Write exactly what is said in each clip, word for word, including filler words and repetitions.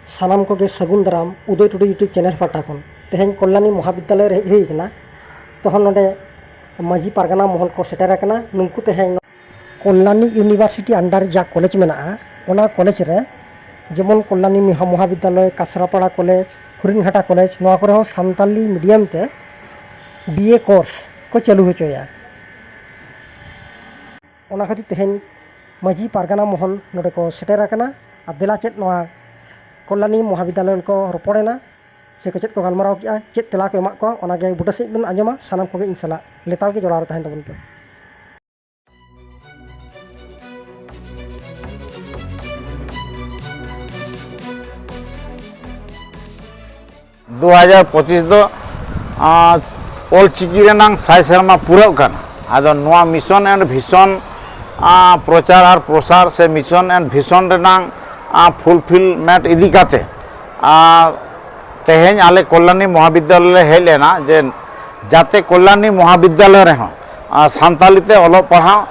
ᱥᱟᱱᱟᱢ ᱠᱚᱜᱮ ᱥᱟᱹᱜᱩᱱ ᱫᱟᱨᱟᱢ ᱩᱫᱚᱭ ᱴᱩᱰᱩ YouTube ᱪᱮᱱᱮᱞ ᱯᱟᱦᱴᱟ ᱠᱷᱚᱱ᱾ ᱛᱮᱦᱮᱧ ᱠᱚᱞᱞᱟᱱᱤ ᱢᱚᱦᱟᱵᱤᱫᱽᱫᱟᱞᱚᱭ ᱨᱮ ᱦᱮᱡ ᱦᱩᱭ ᱟᱠᱟᱱᱟ᱾ ᱛᱚᱠᱷᱚᱱ ᱱᱚᱰᱮ ᱢᱟᱹᱡᱷᱤ ᱯᱟᱨᱜᱟᱱᱟ ᱢᱚᱦᱚᱞ ᱠᱚ ᱥᱮᱴᱮᱨ ᱟᱠᱟᱱᱟ᱾ ᱱᱩᱠᱩ ᱛᱮᱦᱮᱧ ᱠᱚᱞᱞᱟᱱᱤ ᱤᱭᱩᱱᱤᱵᱷᱟᱨᱥᱤᱴᱤ under ᱡᱟ ᱠᱚᱞᱮᱡᱽ ᱢᱮᱱᱟᱜᱼᱟ, ᱚᱱᱟ ᱠᱚᱞᱮᱡᱽ ᱨᱮ ᱡᱮᱢᱚᱱ ᱠᱚᱞᱞᱟᱱᱤ ᱢᱚᱦᱟ-, ᱢᱚᱦᱟᱵᱤᱫᱽᱫᱟᱞᱚᱭ, ᱠᱟᱥᱨᱟᱯᱟᱲᱟ ᱠᱚᱞᱮᱡᱽ, ᱦᱚᱨᱤᱱᱜᱷᱟᱴᱟ ᱠᱚᱞᱮᱡᱽ, ᱱᱚᱣᱟ ᱠᱚᱨᱮ ᱦᱚᱸ ᱥᱟᱱᱛᱟᱞᱤ ᱢᱤᱰᱤᱭᱟᱢ ᱛᱮ ᱵᱤ ᱮ ᱠᱳᱨᱥ ᱠᱚ ᱪᱟᱹᱞᱩ ᱦᱚᱪᱚᱭᱟ᱾ ᱚᱱᱟ ᱠᱷᱟᱹᱛᱤᱨ ᱛᱮᱦᱮᱧ ᱢᱟᱹᱡᱷᱤ ᱯᱟᱨᱜᱟᱱᱟ ᱢᱚᱦᱚᱞ ᱱᱚᱰᱮ ᱠᱚ ᱥᱮᱴᱮᱨ ᱟᱠᱟᱱᱟ᱾ ᱟᱨ ᱫᱮᱞᱟ ᱪᱮᱫ ᱱᱚᱣᱟ ᱠᱚᱞᱞᱟᱱᱤ ᱢᱚᱦᱟᱵᱤᱫᱽᱫᱟᱞᱚᱭ ᱨᱮᱠᱚ ᱨᱚᱯᱚᱲᱮᱱᱟ, ᱥᱮ ᱠᱚ ᱪᱮᱫ ᱠᱚ ᱜᱟᱞᱢᱟᱨᱟᱣ ᱠᱮᱜᱼᱟ, ᱪᱮᱫ ᱛᱮᱞᱟ ᱠᱚ ᱮᱢᱟᱜ ᱠᱚᱣᱟ, ᱚᱱᱟᱜᱮ ᱵᱩᱴᱟᱹ ᱥᱮᱫ ᱵᱚᱱ ᱟᱸᱡᱚᱢᱟ᱾ ᱥᱟᱱᱟᱢ ᱠᱚᱜᱮ ᱤᱧ ᱥᱟᱞᱟᱜ ᱞᱮᱛᱟᱲ ᱜᱮ ᱡᱚᱲᱟᱣ ᱨᱮ ᱛᱟᱦᱮᱱ ᱛᱟᱵᱚᱱ ᱯᱮ᱾ ᱫᱩ ᱦᱟᱡᱟᱨ ᱯᱚᱸᱪᱤᱥ ᱫᱚ, ᱟᱸ, ᱚᱞᱪᱤᱠᱤ ᱨᱮᱱᱟᱝ ᱥᱟᱭ ᱥᱮᱨᱢᱟ ᱯᱩᱨᱟᱹᱜ ᱠᱟᱱᱟ᱾ ᱟᱫᱚ ᱱᱚᱣᱟ mission and vision, ᱟᱸ, ᱯᱨᱚᱪᱟᱨ ᱟᱨ ᱯᱨᱚᱥᱟᱨ ᱥᱮ mission and vision ᱨᱮᱱᱟᱝ, ᱟᱸ, fulfillment ᱤᱫᱤ ᱠᱟᱛᱮ, ᱟᱸ, ᱛᱮᱦᱮᱧ ᱟᱞᱮ ᱠᱚᱞᱞᱟᱱᱤ ᱢᱚᱦᱟᱵᱤᱫᱽᱫᱟᱞᱚᱭ ᱞᱮ ᱦᱮᱡ ᱞᱮᱱᱟ ᱡᱮ ᱡᱟᱛᱮ ᱠᱚᱞᱞᱟᱱᱤ ᱢᱚᱦᱟᱵᱤᱫᱽᱫᱟᱞᱚᱭ ᱨᱮᱦᱚᱸ, ᱟᱸ, ᱥᱟᱱᱛᱟᱞᱤ ᱛᱮ ᱚᱞᱚᱜ ᱯᱟᱲᱦᱟᱣ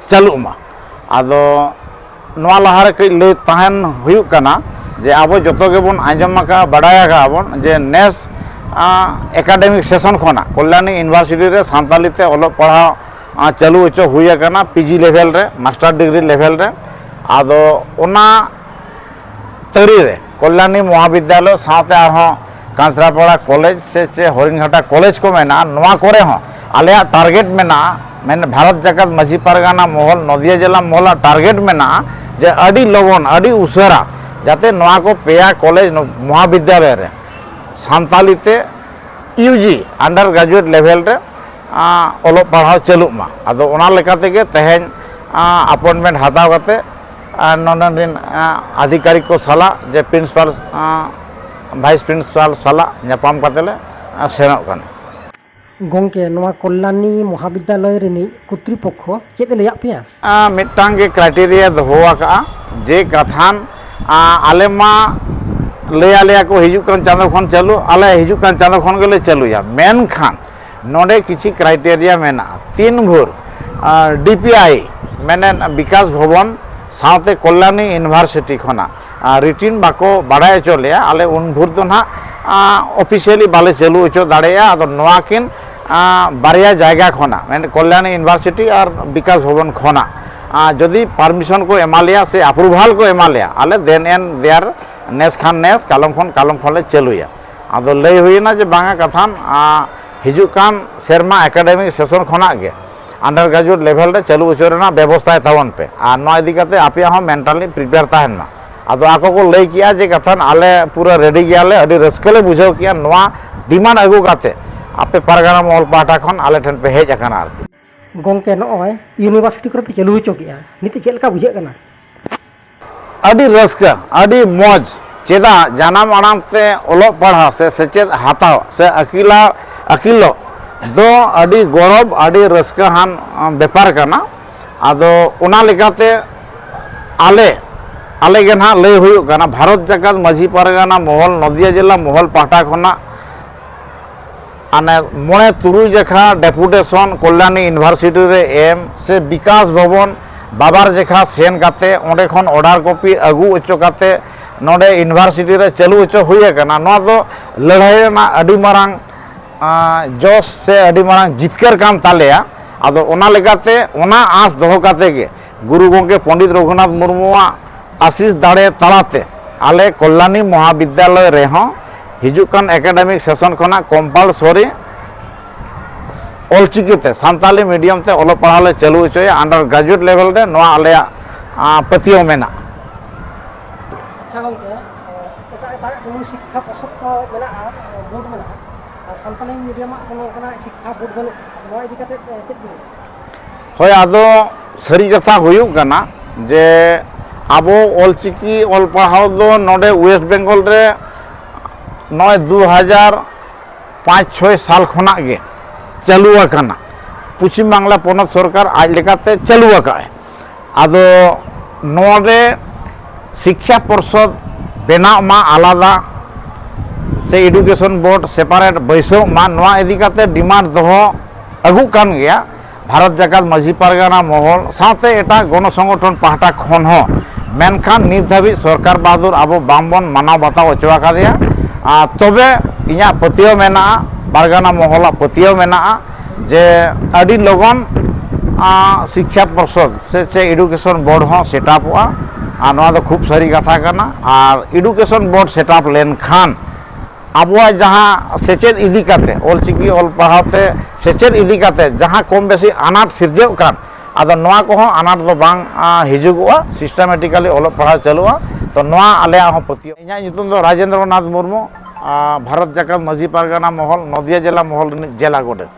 ᱪᱟᱹᱞᱩᱜ ᱢᱟ᱾ ᱟᱫᱚ ᱱᱚᱣᱟ ᱞᱟᱦᱟᱨᱮ ᱠᱟᱹᱡ ᱞᱟᱹᱭ ᱛᱟᱦᱮᱱ ᱦᱩᱭᱩᱜ ᱠᱟᱱᱟ ᱡᱮ ᱟᱵᱚ ᱡᱚᱛᱚ ᱜᱮᱵᱚᱱ ᱟᱸᱡᱚᱢ ᱟᱠᱟᱫᱼᱟ, ᱵᱟᱰᱟᱭ ᱟᱠᱟᱫᱼᱟ ᱵᱚᱱ ᱡᱮ ᱱᱮᱥ, ᱟᱸ, academic session ᱠᱷᱚᱱᱟᱜ ᱠᱚᱞᱞᱟᱱᱤ ᱤᱭᱩᱱᱤᱵᱷᱟᱨᱥᱤᱴᱤ ᱨᱮ ᱥᱟᱱᱛᱟᱞᱤ ᱛᱮ ᱚᱞᱚᱜ ᱯᱟᱲᱦᱟᱣ, ᱟᱸ, ᱪᱟᱹᱞᱩ ᱦᱚᱪᱚ ᱦᱩᱭ ᱟᱠᱟᱱᱟ, PG level ᱨᱮ, master degree level ᱨᱮ᱾ ᱟᱫᱚ ᱚᱱᱟ ᱛᱟᱹᱨᱤ ᱨᱮ ᱠᱚᱞᱞᱟᱱᱤ ᱢᱚᱦᱟᱵᱤᱫᱽᱫᱟᱞᱚᱭ ᱥᱟᱶᱛᱮ ᱟᱨᱦᱚᱸ ᱠᱟᱸᱥᱨᱟᱯᱟᱲᱟ ᱠᱚᱞᱮᱡᱽ ᱥᱮ ᱪᱮ ᱦᱚᱨᱤᱱᱜᱷᱟᱴᱟ ᱠᱚᱞᱮᱡᱽ ᱠᱚ ᱢᱮᱱᱟᱜᱼᱟ, ᱱᱚᱣᱟ ᱠᱚᱨᱮ ᱦᱚᱸ ᱟᱞᱮᱭᱟᱜ target ᱢᱮᱱᱟᱜᱼᱟ, ᱢᱮᱱ ᱵᱷᱟᱨᱚᱛ ᱡᱟᱠᱟᱛ ᱢᱟᱹᱡᱷᱤ ᱯᱟᱨᱜᱟᱱᱟ ᱢᱚᱦᱚᱞ, ᱱᱚᱫᱤᱭᱟ ᱡᱮᱞᱟ ᱢᱚᱦᱚᱞᱟᱜ target ᱢᱮᱱᱟᱜᱼᱟ ᱡᱮ ᱟᱹᱰᱤ ᱞᱚᱜᱚᱱ, ᱟᱹᱰᱤ ᱩᱥᱟᱹᱨᱟ ᱡᱟᱛᱮ ᱱᱚᱣᱟ ᱠᱚ ᱯᱮᱭᱟ ᱠᱚᱞᱮᱡᱽ ᱢᱚᱦᱟᱵᱤᱫᱽᱫᱟᱞᱚᱭ ᱨᱮ ᱥᱟᱱᱛᱟᱞᱤ ᱛᱮ UG, under graduate level ᱨᱮ, ᱟᱸ, ᱚᱞᱚᱜ ᱯᱟᱲᱦᱟᱣ ᱪᱟᱹᱞᱩᱜ ᱢᱟ᱾ ᱟᱫᱚ ᱚᱱᱟ ᱞᱮᱠᱟ ᱛᱮᱜᱮ ᱛᱮᱦᱮᱧ, ᱟᱸ, appointment ᱦᱟᱛᱟᱣ ᱠᱟᱛᱮ, ᱟᱸ, ᱱᱚᱰᱮ ᱨᱮᱱ, ᱟᱸ, ᱟᱫᱷᱤᱠᱟᱨᱤᱠ ᱠᱚ ᱥᱟᱞᱟᱜ ᱡᱮ principal, ᱟᱸ, vice principal ᱥᱟᱞᱟᱜ ᱧᱟᱯᱟᱢ ᱠᱟᱛᱮ ᱞᱮ, ᱟᱸ, ᱥᱮᱱᱚᱜ ᱠᱟᱱᱟ᱾ ᱜᱚᱢᱠᱮ, ᱱᱚᱣᱟ ᱠᱚᱞᱞᱟᱱᱤ ᱢᱚᱦᱟᱵᱤᱫᱽᱫᱟᱞᱚᱭ ᱨᱤᱱᱤᱡ ᱠᱚᱨᱛᱨᱤᱯᱚᱠᱠᱷᱚ ᱪᱮᱫ ᱮ ᱞᱟᱹᱭᱟᱫ ᱯᱮᱭᱟ? ᱟᱸ, ᱢᱤᱫᱴᱟᱝ ᱜᱮ criteria ᱫᱚᱦᱚ ᱟᱠᱟᱫᱼᱟ ᱡᱮ ᱠᱟᱛᱷᱟᱱ, ᱟᱸ, ᱟᱞᱮ ᱢᱟ ᱞᱟᱹᱭ ᱟᱞᱮᱭᱟ ᱠᱚ ᱦᱤᱡᱩᱜ ᱠᱟᱱ ᱪᱟᱸᱫᱚ ᱠᱷᱚᱱ ᱪᱟᱹᱞᱩ, ᱟᱞᱮ ᱦᱤᱡᱩᱜ ᱠᱟᱱ ᱪᱟᱸᱫᱚ ᱠᱷᱚᱱ ᱜᱮᱞᱮ ᱪᱟᱹᱞᱩᱭᱟ, ᱢᱮᱱᱠᱷᱟᱱ ᱱᱚᱰᱮ ᱠᱤᱪᱷᱤ criteria ᱢᱮᱱᱟᱜᱼᱟ᱾ ᱛᱤᱱ ᱵᱷᱳᱨ, ᱟᱸ, DPI ᱢᱮᱱᱮᱫ ᱵᱤᱠᱟᱥ ᱵᱷᱚᱵᱚᱱ ᱥᱟᱶᱛᱮ ᱠᱚᱞᱞᱟᱱᱤ ᱤᱭᱩᱱᱤᱵᱷᱟᱨᱥᱤᱴᱤ ᱠᱷᱚᱱᱟᱜ ᱨᱤᱴᱤᱱ ᱵᱟᱠᱚ ᱵᱟᱲᱟᱭ ᱦᱚᱪᱚ ᱞᱮᱭᱟ, ᱟᱞᱮ ᱩᱱ ᱵᱷᱳᱨ ᱫᱚ ᱱᱟᱦᱟᱜ ᱚᱯᱷᱤᱥᱤᱭᱟᱞᱤ ᱵᱟᱞᱮ ᱪᱟᱹᱞᱩ ᱦᱚᱪᱚ ᱫᱟᱲᱮᱭᱟᱜᱼᱟ᱾ ᱟᱫᱚ ᱱᱚᱣᱟ ᱠᱤᱱ ᱟᱸ, ᱵᱟᱨᱭᱟ ᱡᱟᱭᱜᱟ ᱠᱷᱚᱱᱟᱜ, ᱢᱮᱱ ᱠᱚᱞᱭᱟᱱᱤ ᱤᱭᱩᱱᱤᱵᱷᱟᱨᱥᱤᱴᱤ ᱟᱨ ᱵᱤᱠᱟᱥ ᱵᱷᱚᱵᱚᱱ ᱠᱷᱚᱱᱟᱜ, ᱟᱸ, ᱡᱩᱫᱤ ᱯᱟᱨᱢᱤᱥᱚᱱ ᱠᱚ ᱮᱢᱟ ᱞᱮᱭᱟ ᱥᱮ ᱟᱯᱨᱩᱵᱷᱟᱞ ᱠᱚ ᱮᱢᱟ ᱞᱮᱭᱟ, ᱟᱞᱮ ᱫᱮᱱ ᱮᱱ ᱫᱮᱭᱟᱨ ᱱᱮᱥ ᱠᱷᱟᱱ ᱱᱮᱥ, ᱠᱟᱞᱚᱢ ᱠᱷᱚᱱ ᱠᱟᱞᱚᱢ ᱠᱷᱚᱱ ᱞᱮ ᱪᱟᱹᱞᱩᱭᱟ᱾ ᱟᱫᱚ ᱞᱟᱹᱭ ᱦᱩᱭᱮᱱᱟ ᱡᱮ ᱵᱟᱝᱟ ᱠᱟᱛᱷᱟᱱ, ᱟᱸ, ᱦᱤᱡᱩᱜ ᱠᱟᱱ ᱥᱮᱨᱢᱟ ᱮᱠᱟᱰᱮᱢᱤᱠ ᱥᱮᱥᱚᱱ ᱠᱷᱚᱱᱟᱜ ᱜᱮ ᱟᱱᱰᱟᱨ ᱜᱨᱮᱡᱩᱭᱮᱴ ᱞᱮᱵᱷᱮᱞ ᱨᱮ ᱪᱟᱹᱞᱩ ᱦᱚᱪᱚ ᱨᱮᱱᱟᱜ ᱵᱮᱵᱚᱥᱛᱷᱟᱭ ᱛᱟᱵᱚᱱ ᱯᱮ, ᱟᱨ ᱱᱚᱣᱟ ᱤᱫᱤ ᱠᱟᱛᱮ ᱟᱯᱮᱭᱟᱜ ᱦᱚᱸ ᱢᱮᱱᱴᱟᱞᱤ ᱯᱨᱤᱯᱮᱭᱟᱨ ᱛᱟᱦᱮᱱ ᱢᱟ᱾ ᱟᱫᱚ ᱟᱠᱚ ᱠᱚ ᱞᱟᱹᱭ ᱠᱮᱜᱼᱟ ᱡᱮ ᱠᱟᱛᱷᱟᱱ ᱟᱞᱮ ᱯᱩᱨᱟᱹ ᱨᱮᱰᱤ ᱜᱮᱭᱟᱞᱮ, ᱟᱹᱰᱤ ᱨᱟᱹᱥᱠᱟᱹ ᱞᱮ ᱵᱩᱡᱷᱟᱹᱣ ᱠᱮᱜᱼᱟ ᱱᱚᱣᱟ ᱰᱤᱢᱟᱱᱰ ᱟᱹᱜᱩ ᱠᱟᱛᱮ ᱟᱯᱮ ᱯᱟᱨᱜᱟᱱᱟ ᱢᱚᱦᱚᱞ ᱯᱟᱦᱴᱟ ᱠᱷᱚᱱ ᱟᱞᱮ ᱴᱷᱮᱱ ᱯᱮ ᱦᱮᱡ ᱟᱠᱟᱱᱟ ᱟᱨᱠᱤ᱾ ᱜᱚᱢᱠᱮ, ᱱᱚᱜᱼᱚᱭ ᱤᱭᱩᱱᱤᱵᱷᱟᱨᱥᱤᱴᱤ ᱠᱚᱨᱮ ᱯᱮ ᱪᱟᱹᱞᱩ ᱦᱚᱪᱚ ᱠᱮᱜᱼᱟ, ᱱᱤᱛᱚᱜ ᱪᱮᱫ ᱞᱮᱠᱟ ᱵᱩᱡᱷᱟᱹᱜ ᱠᱟᱱᱟ? ᱟᱹᱰᱤ ᱨᱟᱹᱥᱠᱟᱹ, ᱟᱹᱰᱤ ᱢᱚᱡᱽ᱾ ᱪᱮᱫᱟᱜ ᱡᱟᱱᱟᱢ ᱟᱲᱟᱝ ᱛᱮ ᱚᱞᱚᱜ ᱯᱟᱲᱦᱟᱣ ᱥᱮ ᱥᱮᱪᱮᱫ ᱦᱟᱛᱟᱣ ᱥᱮ ᱟᱹᱠᱤᱞᱟ-, ᱟᱹᱠᱤᱞᱚᱜ ᱫᱚ ᱟᱹᱰᱤ ᱜᱚᱨᱚᱵᱽ, ᱟᱹᱰᱤ ᱨᱟᱹᱥᱠᱟᱹᱣᱟᱱ ᱵᱮᱯᱟᱨ ᱠᱟᱱᱟ᱾ ᱟᱫᱚ ᱚᱱᱟ ᱞᱮᱠᱟᱛᱮ ᱟᱞᱮ, ᱟᱞᱮ ᱜᱮ ᱱᱟᱦᱟᱜ ᱞᱟᱹᱭ ᱦᱩᱭᱩᱜ ᱠᱟᱱᱟ, ᱵᱷᱟᱨᱚᱛ ᱡᱟᱠᱟᱛ ᱢᱟᱹᱡᱷᱤ ᱯᱟᱨᱜᱟᱱᱟ ᱢᱚᱦᱚᱞ ᱱᱚᱫᱤᱭᱟ ᱡᱮᱞᱟ ᱢᱚᱦᱚᱞ ᱯᱟᱦᱴᱟ ᱠᱷᱚᱱᱟᱜ ᱦᱟᱱᱮ ᱢᱚᱬᱮ ᱛᱩᱨᱩᱭ ᱡᱮᱠᱷᱟ ᱰᱮᱯᱩᱴᱮᱥᱚᱱ ᱠᱚᱞᱭᱟᱱᱤ ᱤᱭᱩᱱᱤᱵᱷᱟᱨᱥᱤᱴᱤ ᱨᱮ ᱮᱢ ᱥᱮ ᱵᱤᱠᱟᱥ ᱵᱷᱚᱵᱚᱱ ᱵᱟᱵᱟᱨ ᱡᱮᱠᱷᱟ ᱥᱮᱱ ᱠᱟᱛᱮ ᱚᱸᱰᱮ ᱠᱷᱚᱱ ᱚᱰᱟᱨ ᱠᱚᱯᱤ ᱟᱹᱜᱩ ᱦᱚᱪᱚ ᱠᱟᱛᱮ ᱱᱚᱰᱮ ᱤᱭᱩᱱᱤᱵᱷᱟᱨᱥᱤᱴᱤ ᱨᱮ ᱪᱟᱹᱞᱩ ᱦᱚᱪᱚ ᱦᱩᱭ ᱟᱠᱟᱱᱟ᱾ ᱱᱚᱣᱟ ᱫᱚ ᱞᱟᱹᱲᱦᱟᱹᱭ ᱨᱮᱱᱟᱜ ᱟᱹᱰᱤ ᱢᱟᱨᱟᱝ, ᱟᱸ, ᱡᱚᱥ ᱥᱮ ᱟᱹᱰᱤ ᱢᱟᱨᱟᱝ ᱡᱤᱛᱠᱟᱹᱨ ᱠᱟᱱ ᱛᱟᱞᱮᱭᱟ᱾ ᱟᱫᱚ ᱚᱱᱟ ᱞᱮᱠᱟᱛᱮ ᱚᱱᱟ ᱟᱸᱥ ᱫᱚᱦᱚ ᱠᱟᱛᱮ ᱜᱮ ᱜᱩᱨᱩ ᱜᱚᱢᱠᱮ ᱯᱚᱱᱰᱤᱛ ᱨᱚᱜᱷᱩᱱᱟᱛᱷ ᱢᱩᱨᱢᱩᱣᱟᱜ ᱟᱥᱤᱥ ᱫᱟᱲᱮ ᱛᱟᱞᱟᱛᱮ ᱟᱞᱮ ᱠᱚᱞᱭᱟᱱᱤ ᱢᱚᱦᱟᱵᱤᱫᱽᱭᱟᱞᱚᱭ ᱨᱮᱦᱚᱸ ᱦᱤᱡᱩᱜ ᱠᱟᱱ ᱮᱠᱟᱰᱮᱢᱤᱠ ᱥᱮᱥᱚᱱ ᱠᱷᱚᱱᱟᱜ ᱠᱚᱢᱯᱟᱞᱥᱚᱨᱤ ᱚᱞᱪᱤᱠᱤ ᱛᱮ, ᱥᱟᱱᱛᱟᱞᱤ ᱢᱤᱰᱤᱭᱟᱢ ᱛᱮ ᱚᱞᱚᱜ ᱯᱟᱲᱦᱟᱣ ᱞᱮ ᱪᱟᱹᱞᱩ ᱦᱚᱪᱚᱭᱟ ᱟᱱᱰᱟᱨ ᱜᱨᱮᱡᱩᱭᱮᱴ ᱞᱮᱵᱮᱞ ᱨᱮ, ᱱᱚᱣᱟ ᱟᱞᱮᱭᱟᱜ, ᱟᱸ, ᱯᱟᱹᱛᱭᱟᱹᱣ ᱢᱮᱱᱟᱜᱼᱟ᱾ ᱟᱪᱪᱷᱟ ᱜᱚᱢᱠᱮ, ᱮᱴᱟᱜ ᱮᱴᱟᱜ ᱡᱮᱢᱚᱱ ᱥᱤᱠᱠᱷᱟ ᱯᱚᱨᱥᱚᱫ ᱠᱚ ᱢᱮᱱᱟᱜᱼᱟ, ᱵᱳᱨᱰ ᱢᱮᱱᱟᱜᱼᱟ, ᱟᱨ ᱥᱟᱱᱛᱟᱞᱤ ᱢᱤᱰᱤᱭᱟᱢᱟᱜ ᱠᱳᱱᱳ ᱚᱱᱠᱟᱱᱟᱜ ᱥᱤᱠᱠᱷᱟ ᱵᱳᱨᱰ ᱵᱟᱹᱱᱩᱜᱼᱟ, ᱱᱚᱣᱟ ᱤᱫᱤ ᱠᱟᱛᱮ ᱪᱮᱫ ᱵᱤᱱ ᱞᱟᱹᱭᱟ? ᱦᱳᱭ, ᱟᱫᱚ ᱥᱟᱹᱨᱤ ᱠᱟᱛᱷᱟ ᱦᱩᱭᱩᱜ ᱠᱟᱱᱟ ᱡᱮ ᱟᱵᱚ ᱚᱞᱪᱤᱠᱤ ᱚᱞ ᱯᱟᱲᱦᱟᱣ ᱫᱚ ᱱᱚᱰᱮ ᱳᱭᱮᱥᱴ ᱵᱮᱝᱜᱚᱞ ᱨᱮ ᱱᱚᱜᱼᱚᱭ ᱫᱩ ᱦᱟᱡᱟᱨ ᱯᱟᱸᱪ ᱪᱷᱚᱭ ᱥᱟᱞ ᱠᱷᱚᱱᱟᱜ ᱜᱮ ᱪᱟᱹᱞᱩ ᱟᱠᱟᱱᱟ᱾ ᱯᱚᱪᱷᱤᱢ ᱵᱟᱝᱞᱟ ᱯᱚᱱᱚᱛ ᱥᱚᱨᱠᱟᱨ ᱟᱡ ᱞᱮᱠᱟᱛᱮ ᱪᱟᱹᱞᱩ ᱟᱠᱟᱫᱼᱟᱭ᱾ ᱟᱫᱚ ᱱᱚᱰᱮ ᱥᱤᱠᱠᱷᱟ ᱯᱚᱨᱥᱚᱫ ᱵᱮᱱᱟᱜ ᱢᱟ ᱟᱞᱟᱫᱟ, ᱥᱮ ᱮᱰᱩᱠᱮᱥᱚᱱ ᱵᱳᱨᱰ ᱥᱮᱯᱟᱨᱮᱴ ᱵᱟᱹᱭᱥᱟᱹᱣ ᱢᱟ, ᱱᱚᱣᱟ ᱤᱫᱤ ᱠᱟᱛᱮ ᱰᱤᱢᱟᱱᱰ ᱫᱚᱦᱚ ᱟᱹᱜᱩᱜ ᱠᱟᱱ ᱜᱮᱭᱟ᱾ ᱵᱷᱟᱨᱚᱛ ᱡᱟᱠᱟᱛ ᱢᱟᱹᱡᱷᱤ ᱯᱟᱨᱜᱟᱱᱟ ᱢᱚᱦᱚᱞ ᱥᱟᱶᱛᱮ ᱮᱴᱟᱜ ᱜᱚᱱᱚ ᱥᱚᱝᱜᱚᱴᱷᱚᱱ ᱯᱟᱦᱴᱟ ᱠᱷᱚᱱ ᱦᱚᱸ ᱢᱮᱱᱠᱷᱟᱱ ᱱᱤᱛ ᱫᱷᱟᱹᱵᱤᱡ ᱥᱚᱨᱠᱟᱨ ᱵᱟᱦᱟᱫᱩᱨ ᱟᱵᱚ ᱵᱟᱝᱵᱚᱱ ᱢᱟᱱᱟᱣ ᱵᱟᱛᱟᱣ ᱦᱚᱪᱚ ᱟᱠᱟᱫᱮᱭᱟ᱾ ᱟᱨ ᱛᱚᱵᱮ ᱤᱧᱟᱹᱜ ᱯᱟᱹᱛᱭᱟᱹᱣ ᱢᱮᱱᱟᱜᱼᱟ, ᱯᱟᱨᱜᱟᱱᱟ ᱢᱚᱦᱚᱞᱟᱜ ᱯᱟᱹᱛᱭᱟᱹᱣ ᱢᱮᱱᱟᱜᱼᱟ ᱡᱮ ᱟᱹᱰᱤ ᱞᱚᱜᱚᱱ, ᱟᱸ, ᱥᱤᱠᱠᱷᱟ ᱯᱚᱨᱥᱚᱫ ᱥᱮ ᱪᱮ ᱮᱰᱩᱠᱮᱥᱚᱱ ᱵᱳᱨᱰ ᱦᱚᱸ ᱥᱮᱴᱟᱯᱚᱜᱼᱟ᱾ ᱟᱨ ᱱᱚᱣᱟ ᱫᱚ ᱠᱷᱩᱵ ᱥᱟᱹᱨᱤ ᱠᱟᱛᱷᱟ ᱠᱟᱱᱟ᱾ ᱟᱨ ᱮᱰᱩᱠᱮᱥᱚᱱ ᱵᱳᱨᱰ ᱥᱮᱴᱟᱯ ᱞᱮᱱᱠᱷᱟᱱ ᱟᱵᱚᱣᱟᱜ ᱡᱟᱦᱟᱸ ᱥᱮᱪᱮᱫ ᱤᱫᱤ ᱠᱟᱛᱮ, ᱚᱞᱪᱤᱠᱤ ᱚᱞ ᱯᱟᱲᱦᱟᱣ ᱛᱮ ᱥᱮᱪᱮᱫ ᱤᱫᱤ ᱠᱟᱛᱮ ᱡᱟᱦᱟᱸ ᱠᱚᱢ ᱵᱮᱥᱤ ᱟᱱᱟᱴ ᱥᱤᱨᱡᱟᱹᱜ ᱠᱟᱱ, ᱟᱫᱚ ᱱᱚᱣᱟ ᱠᱚᱦᱚᱸ ᱟᱱᱟᱴ ᱫᱚ ᱵᱟᱝ, ᱟ, ᱦᱤᱡᱩᱜᱚᱜᱼᱟ᱾ ᱥᱤᱥᱴᱮᱢᱮᱴᱤᱠᱟᱞᱤ ᱚᱞᱚᱜ ᱯᱟᱲᱦᱟᱣ ᱪᱟᱹᱞᱩᱜᱼᱟ᱾ ᱛᱚ ᱱᱚᱣᱟ ᱟᱞᱮᱭᱟᱜ ᱦᱚᱸ ᱯᱟᱹᱛᱭᱟᱹᱣ᱾ ᱤᱧᱟᱹᱜ ᱧᱩᱛᱩᱢ ᱫᱚ ᱨᱟᱡᱮᱱᱫᱨᱚ ᱱᱟᱛᱷ ᱢᱩᱨᱢᱩ, ᱟ, ᱵᱷᱟᱨᱚᱛ ᱡᱟᱠᱟᱛ ᱢᱟᱹᱡᱷᱤ ᱯᱟᱨᱜᱟᱱᱟ ᱢᱚᱦᱚᱞ, ᱱᱚᱫᱤᱭᱟ ᱡᱮᱞᱟ ᱢᱚᱦᱚᱞ ᱨᱤᱱᱤᱡ ᱡᱮᱞᱟ ᱜᱚᱰᱮᱛ᱾